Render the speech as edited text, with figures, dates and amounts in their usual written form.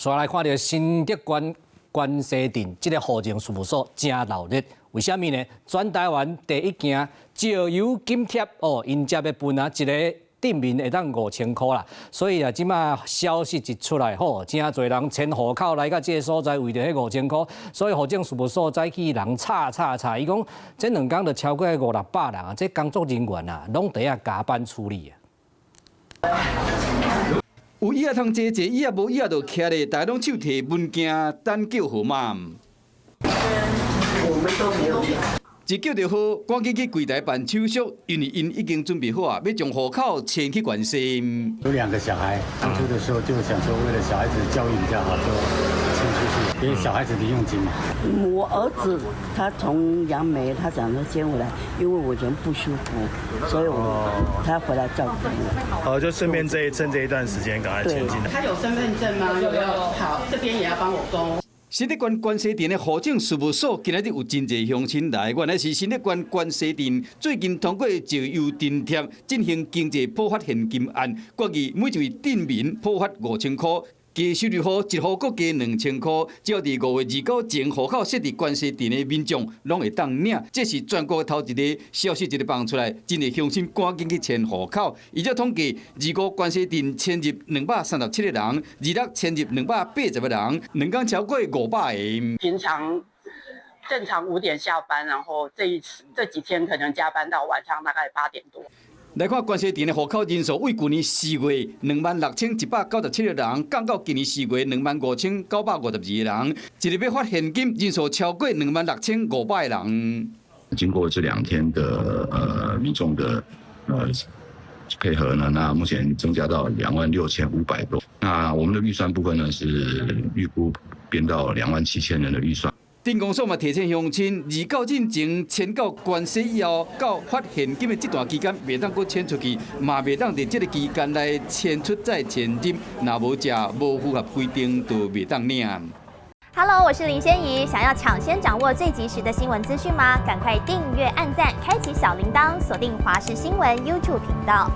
煞來看著新竹縣關西鎮這个戶政事務所誠鬧熱，為啥物呢？全台灣第一件石油津貼哦，𪜶接的分啊，一个鎮民會當5000箍啦。所以啊，這馬消息一出來，吼，誠濟人遷戶口來到這个所在，為著彼五千箍，所以戶政事務所早起人吵吵吵，伊講這兩工就超過五六百人啊，這工作人員啊，攏佇遐加班處理啊。有椅仔通坐坐，椅仔無椅仔就徛咧，大家攏手提文件等叫號碼。我們都沒有。一叫著號，趕緊去櫃台辦手續，因為𪜶已經準備好啊，欲將戶口遷去關西。有兩個小孩，當初的時候就想說，為了小孩子教育比較好，就遷出去，給小孩子零用金嘛。我兒子他從楊梅，他想說先回來，因為我人不舒服，所以我他回來照顧我。哦，就順便趁這一段時間趕快遷進來。他有身份證嗎？有。好，這邊也要幫我勾。新竹縣關西鎮的戶政事務所今仔日有真濟鄉親來，原來是新竹縣關西鎮最近通過石油津貼進行經濟普發現金案，決議每一位鎮民普發五千箍，低收入戶一戶閣加2000箍，只要佇5月29前戶口設佇關西鎮的民眾，攏會當領。這是全國頭一个消息，一个放出來，真濟鄉親趕緊去遷戶口。依照統計，25關西鎮遷入237個人，26遷入280個人，兩工超過500個。平常正常5點下班，然後這一次這幾天可能加班到晚上大概8點多。來看關西鎮的戶口人數，對舊年4月26,197個人，降到今年4月25,952個人，一日欲發現金人數超過26,500個人。經過這兩天的民眾的配合呢，那目前增加到26,500多。那我們的預算部分呢，是預估編到27,000人的預算。鎮公所嘛提醒鄉親，29進前遷到關西以後，到發現金的這段期間，袂當閣遷出去，嘛袂當佇這个期間來遷出再遷入，若無者無符合規定，就袂當領。 Hello，我是林仙怡，想要搶先掌握最及時的新聞資訊嗎？趕快訂閱、按讚、開啟小鈴鐺，鎖定華視新聞 YouTube 頻道。